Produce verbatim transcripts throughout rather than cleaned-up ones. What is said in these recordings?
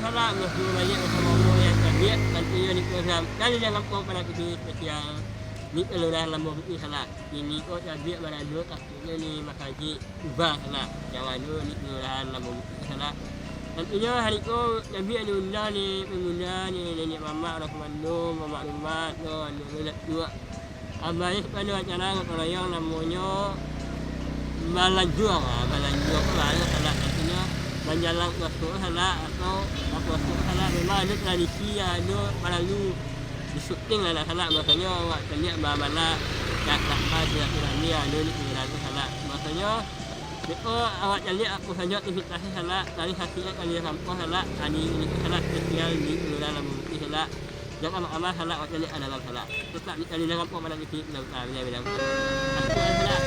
Sanak, basuo baliak basamo Allah nan cabiak, nan iyo di program kali nan ampo pado T V spesial di Kelurahan Lambuang Putiah, sanak. Kini ko cabiak barado, takuiknyo ni masajik ubah, sanak, nan ado di Kelurahan Lambuang Putiah, sanak. Nan iyo hari ko cabiak diundang ni, mangundang ni niniak mamak, urang sumando, mamak rumah, tu, anu, nak tuak. Abah ni pado acara gotong royong namonyo balanjuang, ah, balanjuang tu lah, sanak, artinyo manjalang puaso, sanak, atau bapuaso, sanak, memang ado tradisi, ado paralu disuting lah, sanak, bahasonyo awak caliak bana-bana nak, nak silaturahmi ado di Kelurahan tu, sanak, bahasonyo, beko awak caliak apo sajo aktivitas, sanak, dari hasilnyo kalian rampuang, sanak, ado di, sanak, spesial di Kelurahan Lambuang Putiah, sanak. Jan amak-amak, sanak, awak caliak ka dalam, sanak. Tetap di kali dalam pok malam isi, bilang, ah, bilang, bilang. Aku, sanak.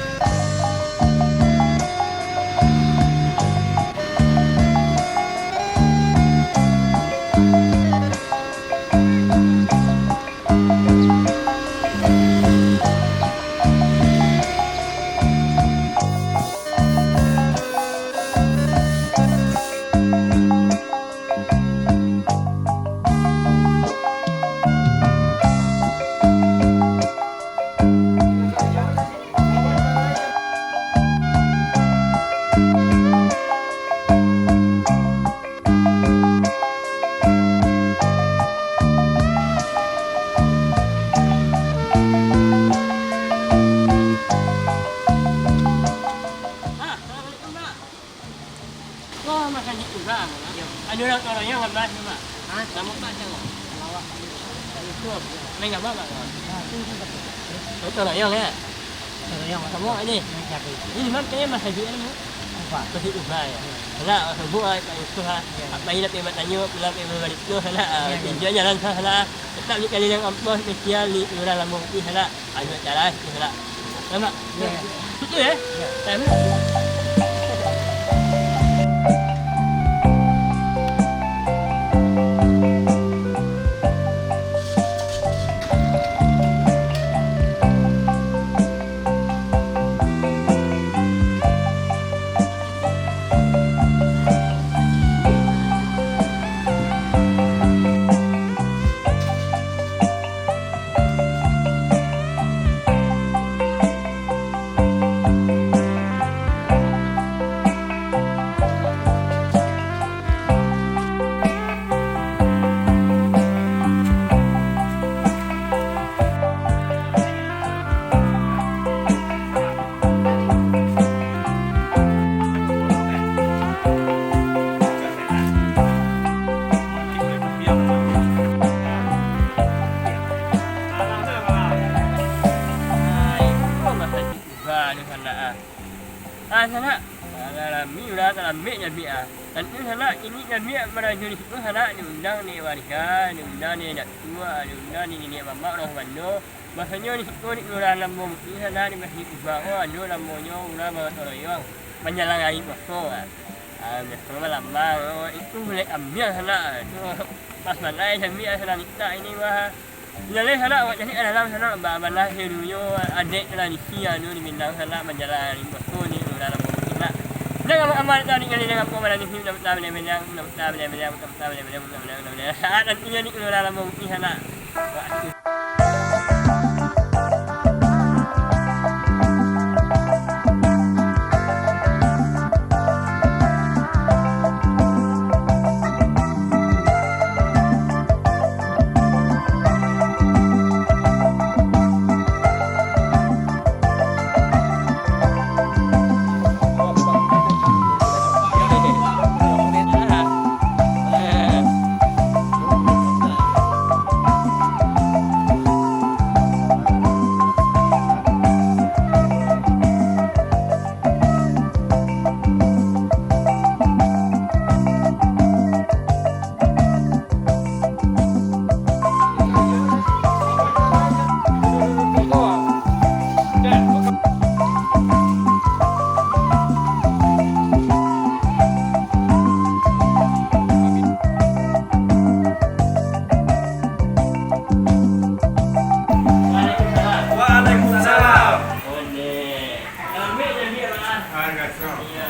Wah, masajik ubah, Mak. Iyo. Ado urang toroyong, Abah, tu, Mak. Hah? Namo Abah sia? Lawak. Yusuf. Main gambang, Mak? Nah, tu, tu, tu. Urang toroyong, yo? Toroyong. Samo ni. Main siapo? Ini, Mak, kayaknya masajik ni, Mak. Ubah. Masajik ubah, yo? Iyo. Alah, sebut lah, Pak Yusuf, ha. Iyo. Apa ini nak pergi batanyo, pulang pergi balik tu, salah. Iyo, iyo. Tinjau jalan, salah. Tetap di kali dalam ampo, spesial di Kelurahan Lambuang Putiah, salah. Ayo, jalan, jalan. Lama. Ya, ya. Itu, ya? Ya. Lama. Tiba di sanak, ah. Ah, sanak. Alah, rami urang talambek nyo, Bik, ah. Tantu sanak, ini nyo, Bik, marajo di situ, sanak, diundang dek warga, diundang dek datuak, diundang dek niniak mamak, urang sumando. Bahasonyo di siko di Kelurahan Lambuang Putiah, sanak, di Masjid Kubah ko ado namonyo urang bagotong royong manjalang ari puaso, ah. Ah, biaso malamang, oh, itu buliah ambiak, sanak. Itu pas bana, ambiak, sanak, mintak ini, wah. Jaleh, sanak, awak caliak ka dalam, sanak, ba-, bana sadonyo adaik tradisi anu di Minang, sanak, manjalang ari puaso di Kelurahan Lambuang Putiah, sanak. Jan amak-amak tadi kali jan apo malam ni, mintak-mintak, mintak-mintak, mintak-mintak, mintak-mintak. Ah, nanti jadi Kelurahan Lambuang Putiah, sanak. Wah. Waalaikumsalam. Waalaikumsalam. Ambil jadi lah. Waalaikumsalam. Iya.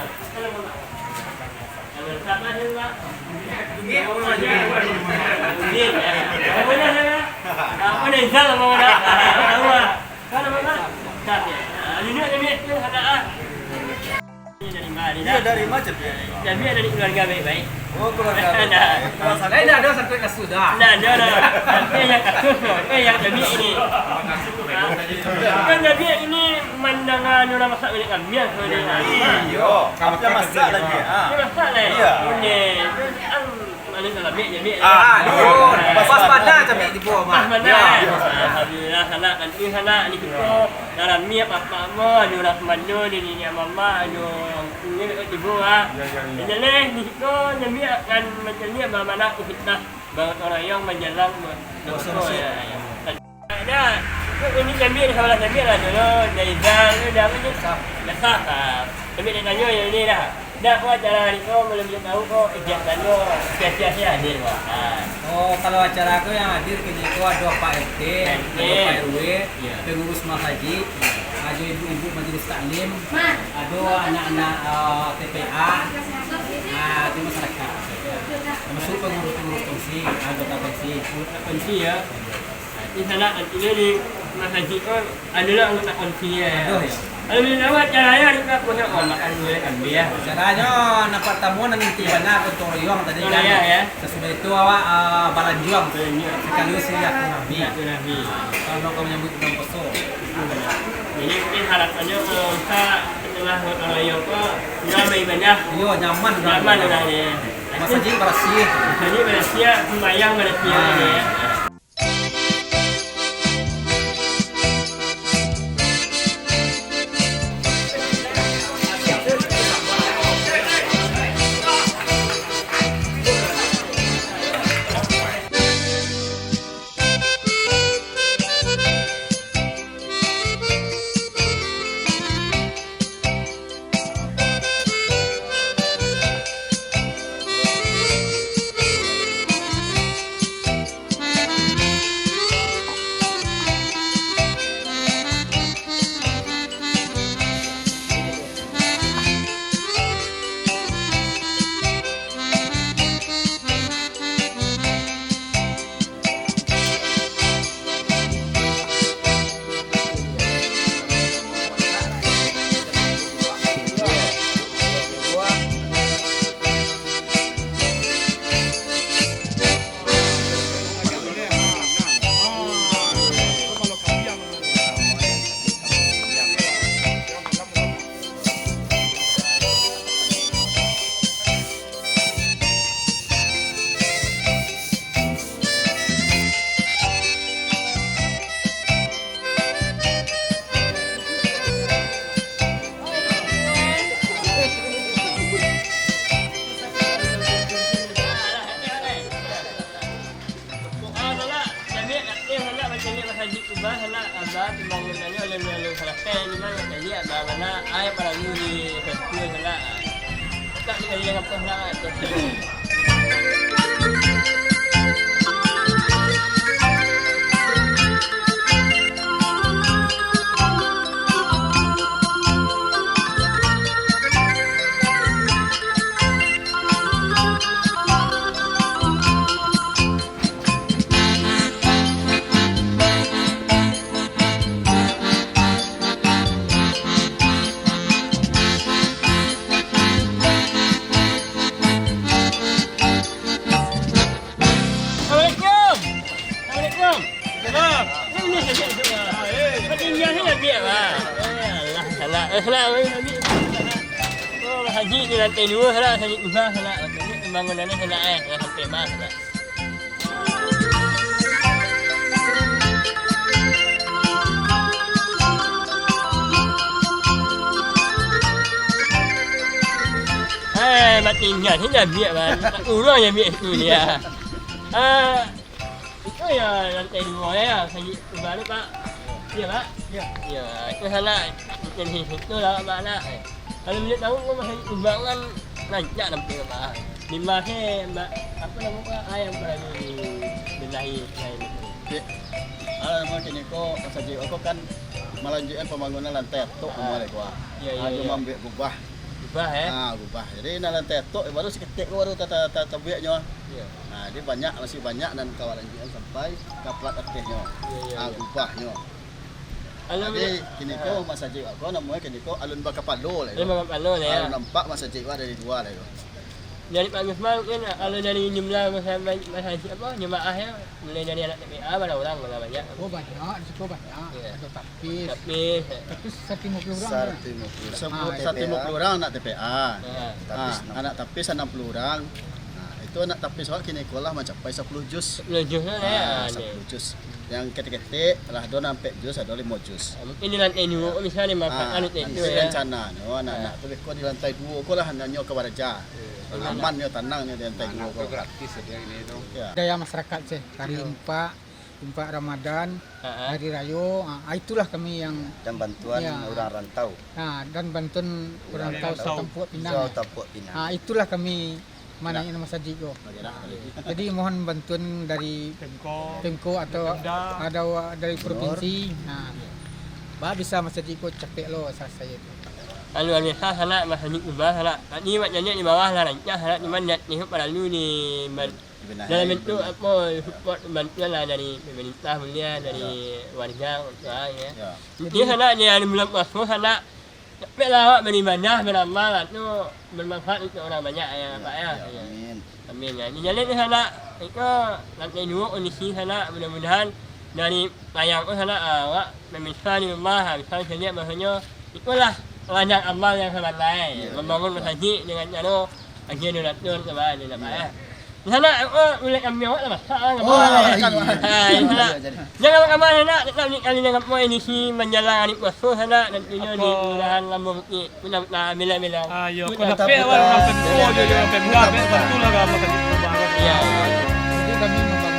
Iyo, dari ma Jamiah? Jamiah dari keluarga baik-baik. Oh, keluarga baik-baik. Nah. Kalau sakit, lain ado sakit kasus dah. Nah, ado, ado. Tapi yang kasus tu, eh, yang Jamiah ini. Kan Jamiah ini mandanga urang masak milik kami, ya, sebenarnya. Iyo, tapi masak lagi, ah. Dia masak lah. Iya. Punya. Terus, ang, Anu salamik, Jamiah. Ah, aduh, pas padah Jamiah di bawah, Mak. Pas padah, eh. Alhamdulillah, sanak, nanti sanak, ni kito. Dah rami, apak-apak mo, anu lah, mano, ni, ni, ni, mama, anu, ni, ni, tibo, ah. Ya, ya, ya. Jadi, leh, ni, kito, Jamiah akan mancaliak bagaimana fitnah, gotong royong manjalang, puasa, ya, ya. Dah, ini Jamiah di sabalah Jamiah lah dulu, Zaizal tu dah apa tu? Dah sah. Ah, Jamiah dia tanyo yang ini dah. Dah, ko acara hari ko, belum dia tahu ko, ijazah tanyo, sia-sia hadir ko. Ah. Oh, kalau acara ko yang hadir kini ko ado Pak R T, R T. Ado Pak R W, ya, pengurus masajik, ya, ado ibu-ibu majelis taklim, ado anak-anak, eh, T P A, ah, ado masyarakat. Termasuk pengurus-pengurus pensi, anggota pensi. Anggota pensi, ya. Di sanak, nanti di masajik ko, ado lah anggota konsi, ya. Ado, ya. Kalau di lawat, caranya, di ka, punya, oh, makan dulu, ya, kambing, ya. Caranyo, nan partamo, nan inti bana, gotong royong tadi, kan. Gotong royong, ya. Sasudah itu, awak, ah, balanjuang. Balanjuang. Sakaligus silaturahmi. Silaturahmi. Kalau kau menyambut bulan puaso. Jadi, mungkin harapannyo, kalau bisa, setelah gotong royong ko, sudah baibadah. Iyo, nyaman sudah. Nyaman sudah, ya. Masajik barasiah. Masajik barasiah, sumbayang barasiah, ya. Sanak, kami nak teh sanak, macam ni masajik ubah sanak, abah pembangunannyo lalu-lalu salasai, cuma nak caliak abah sanak, ai paralu di festival sanak. Tak dikali dengan apa sanak. Assalamualaikum. Assalamualaikum. Salam. Ini saja, saja. Pakai India saja, biar lah. Eh, alah, salah. Eh, salah, eh, salah. Oh, masajik di lantai dua, salah. Masajik ubah, salah. Masajik pembangunannyo salah, eh. Salah sampai mah, salah. Eh, mati ingat ni dah biak, Bang. Urang yang biak situ ni, ya. Ah, itu ya lantai dua ya, sagi ubah tu, Pak. Iya, Pak? Iya. Iya, itu salah. Jadi situ lah, Pak, nak. Kalau boleh tahu, kau masih ubah kan rancak nampak, Pak. Di mana, Pak? Apa nama, Pak? Ah, yang pernah di benahi lain itu. Cik, alah, nama kini ko, masajik ko kan malanjutkan pembangunan lantai atok rumah dek ko, ah. Iya, iya, iya. Cuma ambil gubah. Gubah, eh? Ah, gubah. Jadi, nan lantai atok, eh, baru saketek ko baru ta-, ta-, ta-, tabueknyo. Iyo. Nah, jadi banyak, masih banyak nan ka awak lanjuikan sampai ka plat atehnyo. Iyo, iyo, ah, iyo. Gubahnyo. Alun. Jadi, kini ko, ah, masajik awak ko namonyo kini ko Alun Bakapalo lah. Alun Bakapalo lah, yo. Alun nampak masajik awak dari lua lah tu. Dari Pak Gusman, kan, kalau dari jumlah masa-, masa-, apa, jemaah, yo, mulai dari anak T P A, bara urang, bara banyak. Oh, banyak, di siko banyak. Iyo. Ado tapis. Tapis. Tapis saratus limo puluah urang, kan? Saratus limo puluah. Ah, saratus limo puluah urang anak T P A. Ah. Tapis. Ah, anak tapis anam puluah urang. Nah, itu anak tapis awak kini ko lah mancapai sapuluah juz. Sapuluah juz lah, yo. Ah, sapuluah juz. Nan ketek-ketek lah, ado nan ampek juz, ado limo juz. Ah, mungkin di lantai duo ko bisa dimanfaatkan. Ah, untuk itu, yo. Nanti rancananyo, anak-anak tu beko di lantai duo ko lah, nyo ka baraja. Iyo. Aman nyo, tanang nyo di lantai duo ko. Anak tu gratis sajo ini tu. Iyo. Daya masyarakat sih, hari Empat, Empat Ramadan, hari rayo, ah, itulah kami yang. Dan bantuan urang rantau. Ah, dan bantuan urang rantau Tampuak Pinang. Tampuak Pinang. Ah, itulah kami manaikan masajik ko. Jadi, mohon bantuan dari Pemko. Pemko atau Pemda. Atau dari Gubernur. Provinsi. Nah, ba bisa masajik ko capek lo salasai tu. Anu, anu, sa-, sanak masajik rumah, sanak. Tadi mak nyanyiak di bawah lah rancak, sanak, cuman niat ni paralu di ban-, dibenahi, dalam bentuk apo, support bantuan lah dari pemerintah, mungkin dari warga, orang tua, yo. Yo. Jadi, sanak, di hari bulan puaso, sanak, capek lah awak baribadah, baramal lah, tu bermanfaat untuk orang banyak, yo, Pak, yo. Yo, amin. Amin, yo. Di jalan ni, sanak, iko lantai duo kondisi, sanak, mudah-mudahan dari layang ko, sanak, awak pemirsa di rumah, bisa caliak bahasonyo, ikolah ladang amal yang sabananyo, yo, membangun masajik dengan caro agiah duo ratuih, sanak, yo. Di sanak, oh, ulek kambing awak lah masak lah. Oh, iyo. Hai, sanak. Jadi. Jan awak ka ma, sanak, tetap di kali nan apo, edisi manjalang ari puaso, sanak, nantinyo di Kelurahan Lambung Bukik. Benar, benar, bilang-bilang. Ah, iyo, benar. Kau dah pek awak urang Pemko jo, jo, Pemda, pek bantu lah ka masajik rumah. Iyo, iyo. Jadi kami membangun.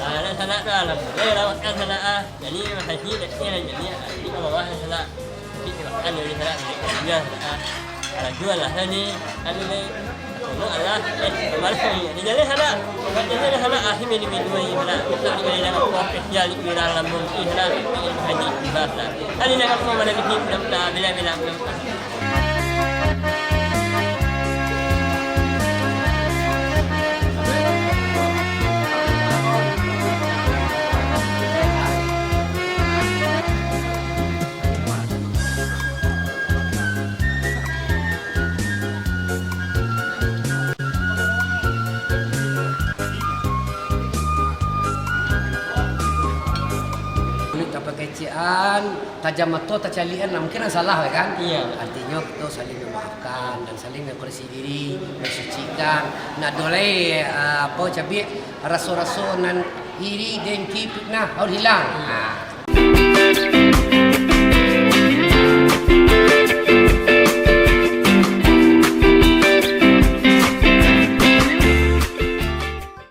Ah, nak sanak tu, alhamdulillah, lawatkan sanak, ah. Jadi, masajik, nak kira, jadi, ah, ini ka bawah, sanak. Jadi, makan dari sanak, dari kerja, sanak, ah. Kalau jual lah, ni, anu, ni, tolong Allah, eh, kemana ni? Jadi, jadi, sanak, buat jadi, sanak, ah, ini, ini, ini, sanak. Kita di dalam, spesial di dalam, mungkin, sanak, ini, haji, tiba, sanak. Tadi nak apa, mana ni, kita, bila, bila, bila. Kulik kapakecekan, tajam mato, tacalikan, nah, mungkin nan salah lah kan? Iya. Artinyo, kito saling mamaafkan dan saling mengkoreksi diri, mensucikan. Nah, ado lai, ah, apo, cabiak, raso-raso nan iri, dengki, fitnah, harus hilang. Nah.